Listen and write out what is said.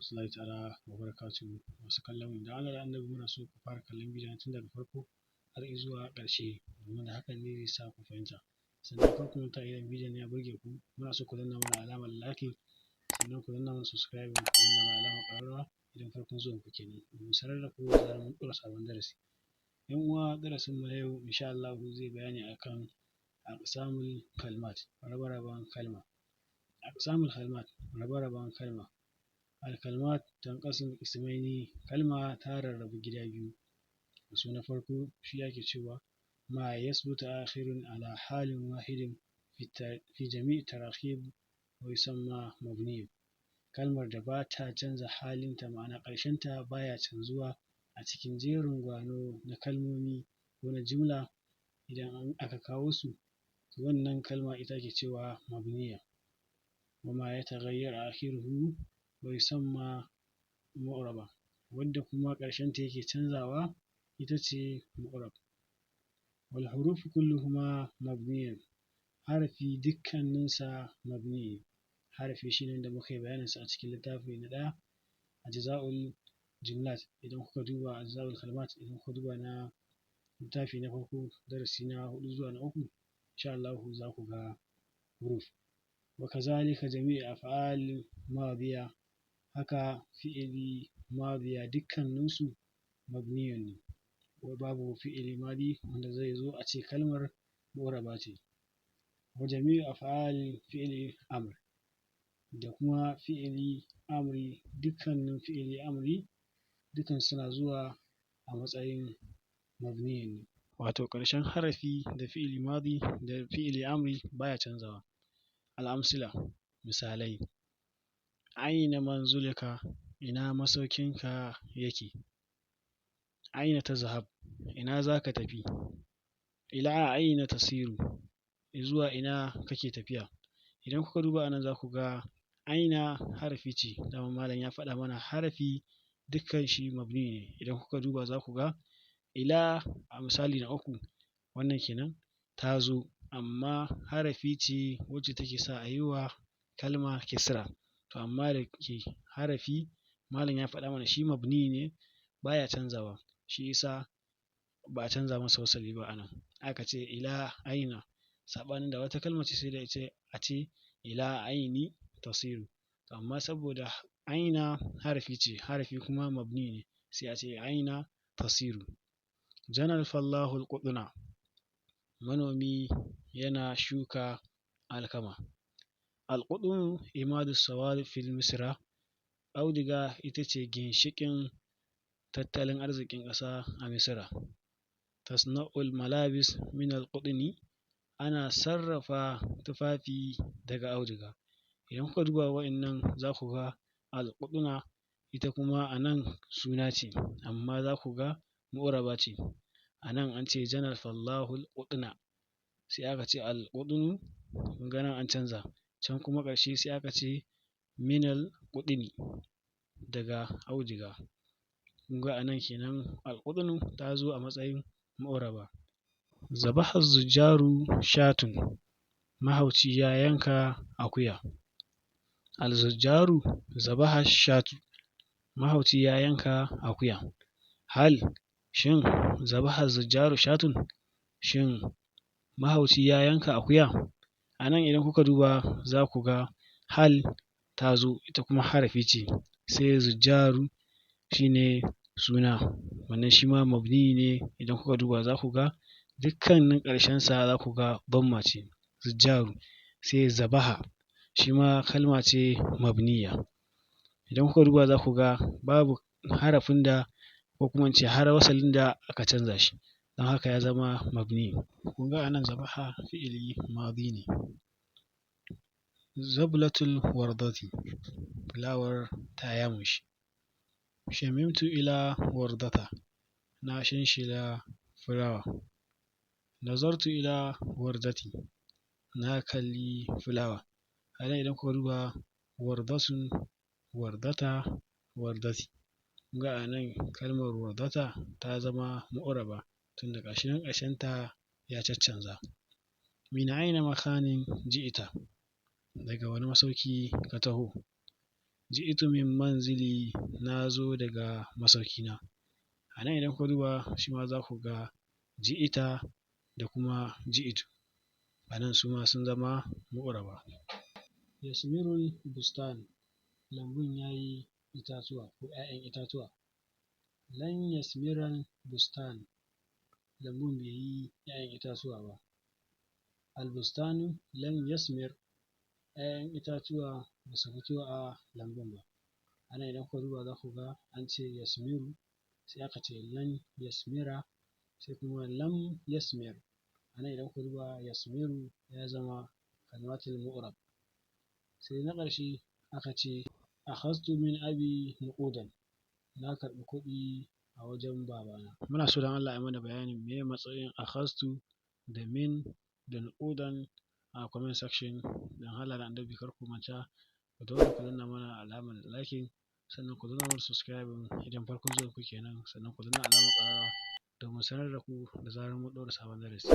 Rahmatullahi ta'ala wa barakatuhu. Masu kallon mu, dan Allah da Annabi muna so ku fara kallon bidiyon tun daga farko har izuwa ƙarshe, domin da hakan ne zai sa ku fahimta. Sannan kar ku manta, idan bidiyon ya burge ku, muna so ku danna mana alamar like, sannan ku danna mana subscribe, ku danna mana alamar ƙararrawa idan farkon zuwan ku kenan, domin sanar da ku da zarar mun ɗora sabon darasi. Ƴan uwa, darasin mu na yau insha Allahu zai bayani akan aqsamul kalmat, rabe-raben kalma. Aqsamul kalmat, rabe-raben kalma. Al-kalmat tanqasimu qismaini, kalma ta rarrabu gida biyu. Kaso na farko shi ake cewa ma yasbutu akhirun ala halin wahidin fi jami'i tarakhib wa yusamma mabniyyun. Kalmar da bata canza halinta, ma'ana ƙarshenta baya canzuwa a cikin jerin gwano na kalmomi ko na jumla idan aka kawo su, to wannan kalma ita ake cewa mabniyya. Wa ma yatagayyaru akhiruhu wa yusamma mu'raba, wanda kuma ƙarshenta yake canzawa ita ce mu'rab. Wal hurufu kulluhuma mabniyyun, harafi dukkaninsa mabni ne. Harafi shine wanda muka yi bayanin sa a cikin littafi na ɗaya, ajza'ul jumlat. Idan kuka duba ajza'ul kalmat, idan kuka duba na littafi na farko, darasi na huɗu zuwa na uku, insha Allahu za ku ga huruf. Wa kazalika jami'u af'al madiya, haka fi'ili madiya dukkaninsu mabniyun ne, babu fi'ili madi wanda zai zo a ce kalmar mu'raba ce. Wa jami'u af'al fi'ili amr, da kuma fi'ili amri, dukkanin fi'ili amri dukan suna zuwa a matsayin mabniyun ne, wato ƙarshen harafi da fi'ili madi da fi'ili amri baya canzawa. Al'amsila, misalai: aina manzilika, ina masaukinka yake? Aina tazhab, ina zaka tafi? Ila aina tasiru, zuwa ina kake tafiya? Idan kuka duba anan, zaku ga aina harafi ce. Dama malam ya faɗa mana harafi dukkan shi mabni ne. Idan kuka duba, zaku ga ila a misali na uku, wannan kenan ta zo amma harafi ce wacce take sa a yi wa kalma kisra. To amma da ke harafi malam ya faɗa mana shi mabni ne, baya canzawa, shi yasa ba a canza masa wasali ba anan, aka ce ila aina, saɓanin da wata kalma ce sai dai a ce ila aini tasiru. To amma saboda aina harafi ce, harafi kuma mabni ne, sai a ce aina tasiru. Janal fallahul qutna, manomi yana shuka alkama. Alqutnu imadu sawari fil misra, auduga ita ce ginshiƙin tattalin arzikin ƙasa a Misra. Tasna'ul malabis min alqutni, ana sarrafa tufafi daga auduga. Idan kuka duba wa'innan, za ku ga alqutna ita kuma a nan suna ce, amma za ku ga mu'raba ce. A nan an ce janal fallahul qutna, sai aka ce alqutnu, kun ga nan an canza. Can kuma ƙarshe sai aka ce minal qutni, daga auduga. Kun ga a nan kenan alqutnu ta zo a matsayin mu'raba. Zabaha zujjaru shatun, mahauci ya yanka akuya. Alzujjaru zabaha shatu, mahauci ya yanka akuya. Hal, shin, zabaha zujjaru shatun, shin mahauci ya yanka akuya? A nan idan kuka duba, za ku ga hal ta zo, ita kuma harafi ce, sai zujjaru shine suna, wannan shi ma mabni ne. Idan kuka duba, za ku ga dukkanin ƙarshen sa za ku ga damma ce, zujjaru. Sai zabaha, shi ma kalma ce mabniya. Idan kuka duba, za ku ga babu harafin da, ko kuma in ce har wasalin da aka canza shi, don haka ya zama mabni. Kun ga anan zabaha fi'ili madi ne. Zablatul wardati, fulawar ta yamushi. Shamimtu ila wardata, na shinshina fulawa. Nazartu ila wardati, na kalli fulawa. Anan idan kuka duba, wardatun, wardata, wardati, kun ga anan kalmar wardata ta zama mu'raba, tunda gashi nan ƙarshen ta ya caccanza. Min aina makanin ji'ita, daga wani masauki ka taho? Ji'tu min manzili, na zo daga masaukina. A nan idan kuka duba shi ma za ku ga ji'ita da kuma ji'itu, a nan su ma sun zama mu'raba. Yasmirul bustan, lambun ya yi itatuwa ko ‘ya'yan itatuwa. Lan yasmiral bustan, lambun bai yi ‘ya'yan itatuwa ba. Albustanu lam yasmir, ‘ya'yan itatuwa ba su fito a lambun ba. A nan idan kuka duba za ku ga an ce yasmiru, sai aka ce lan yasmira, sai kuma lam yasmir. A nan idan kuka duba, yasmiru ya zama kalmatul mu'rab. Sai na ƙarshe aka ce akhaztu min abi nuqudan, na karɓi kuɗi a wajen babana. Muna so don Allah a yi mana bayanin meye matsayin akhaztu da min da nuqudan a comment section. Don Allah da Annabi kar ku manta, ku daure ku danna mana alamar liking, sannan ku danna mana subscribing idan farkon zuwan ku kenan, sannan ku danna alamar ƙararrawa domin sanar da ku da zarar mun ɗaura sabon darasi.